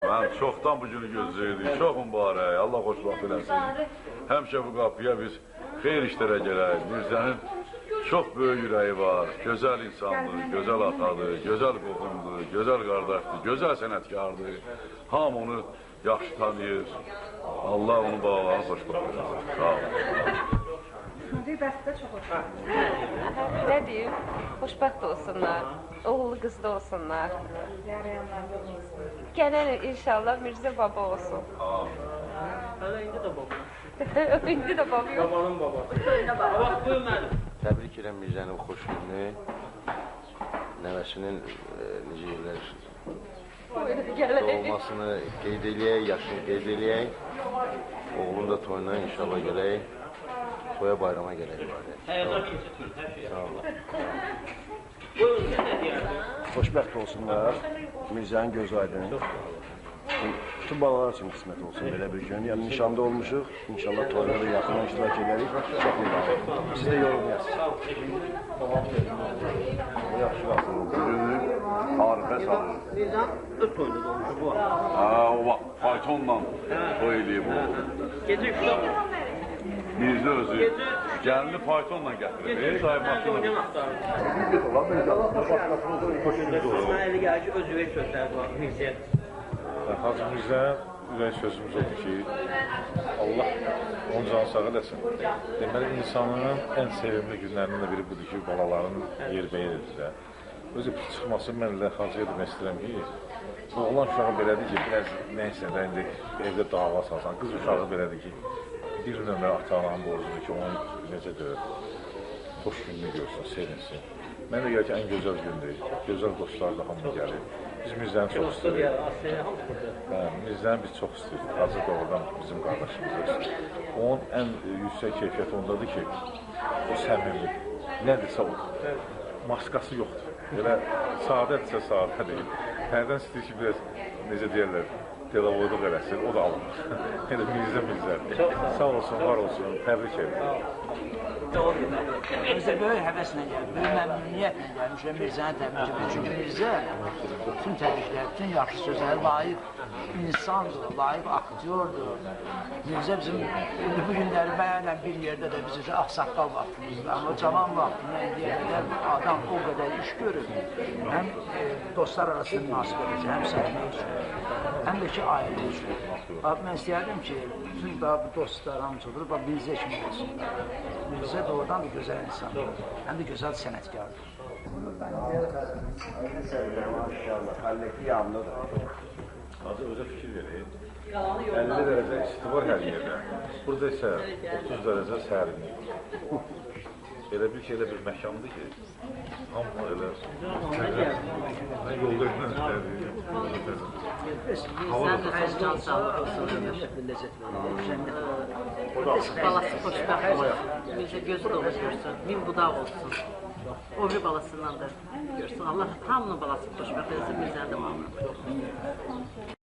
Mən çoxdan bu günü gözləyirdik. Çox mübarək. Allah xoşbəxt eləsin. Həmişə bu qapıya biz xeyir işlərə gələk. Mirzənin çox böyük ürəyi var. Gözəl insandır, gözəl atadır, gözəl qohumdur, gözəl qardaşdır, gözəl sənətkardır. Hamı onu yaxşı tanıyır. Allah onun balalarını xoşbəxt eləsin. Sağ olun. Nə deyim? Xoşbəxt olsunlar. Oğullu qızlı olsunlar. Gələn il inşallah Mirzə baba olsun. Hələ indi də baba. İndi də baba yox. Babanın babası. Bax, buyur mənim. Təbrik edirəm Mirzənin xoş gününü. Nəvəsinin necə deyirlər, doğulmasını qeyd eləyək, yaşını qeyd eləyək. Oğlun da toyuna inşallah gələk. Toya bayrama gələk. Həyata keçid, hər şey. Sağ olun. Buyurun, siz nə deyərsiniz? Xoşbəxt olsunlar. Mirzənin gözü aydın. Bütün balalar üçün qismət olsun belə bir gün. Yəni nişanda olmuşuq. İnşallah toyda da yaxından iştirak edərik. Çox mübarək. Siz də yorulmayasınız. Yaxşı qalsın. Bu günü tarixə salır. Mirzən öz toyunda doğmuş bu vaxt. Ha, o vaxt faytonla toy eləyib o. Gecə 3-də Mirzə özü gəlini faytonla gətirib. Gecə Ey, dayı 3-də maşını. oynayan axtarır. Xoş gündür o. Mənə elə gəlir ki, öz ürək sözləri var Mirzəyə. Hacı Mirzə ürək sözümüz odur ki, Allah onun canı sağ eləsin. Deməli, insanın ən sevimli günlərinin də biri budur ki, balaların yerbəyeridir də. Özü çıxması mən elə Hacıya demək istəyirəm ki, oğlan uşağı belədir ki, biraz nəysə də indi evdə dava salsan, qız uşağı belədir ki, bir nömrə ata-ananın borcudur ki, onu necə deyir, xoş gününü görsün, sevinsin. Mənə də gəlir ki, ən gözəl gündür. Gözəl dostlar da hamı gəlir. Biz Mirzəni çox Dostu istəyirik. deyər, Aslı hamısı burada. Hə, Mirzəni biz çox istəyirik. Hacı doğrudan bizim qardaşımızdır. Onun ən yüksək keyfiyyəti ondadır ki, o səmimidir. Nədirsə odur. Maskası yoxdur. Elə sadədirsə sadədir. Hərdən istəyir ki, biraz necə deyərlər, delavodluq eləsin, o da alınır. Elə Mirzə Mirzədir. Sağ olsun, var olsun, təbrik edirəm. Mirzə böyük həvəslə gəldi, böyük məmnuniyyətlə gəlmişəm Mirzəni təbrik edirəm. Çünki Mirzə bütün təbriklər, bütün yaxşı sözlərə layiq insandır, layiq aktyordur. Mirzə bizim indi bu günləri mənlə bir yerdə də biz üçün ağsaqqal vaxtımızdır. Amma cavan vaxtında indiyə qədər adam o qədər iş görür. Həm dostlar arasında münasibət üçün, həm səhnə üçün, həm də ki ailə üçün. Bax, mən istəyərdim ki, bütün daha bu dostlar hamısı oturub, bax Mirzə kimi olsunlar. Mirzə doğrudan da gözəl insandır, həm də gözəl sənətkardır. Maşallah. Kollektiv yanındadır. Hacı özə fikir verir. 50 dərəcə isti var hər yerdə. Burada isə 30 dərəcə sərinlik. Elə bir ki, elə bir məkandır ki, hamı elə mən yolda Hava da Can sağlığı olsun. Ləzzət verir, cənnət. Balası xoşbəxt olsun. Mirzə gözü dolu görsün. Min budaq olsun. O bir balasından da görsün. Allah hamının balasını xoşbəxt etsin. Mirzənin də balını.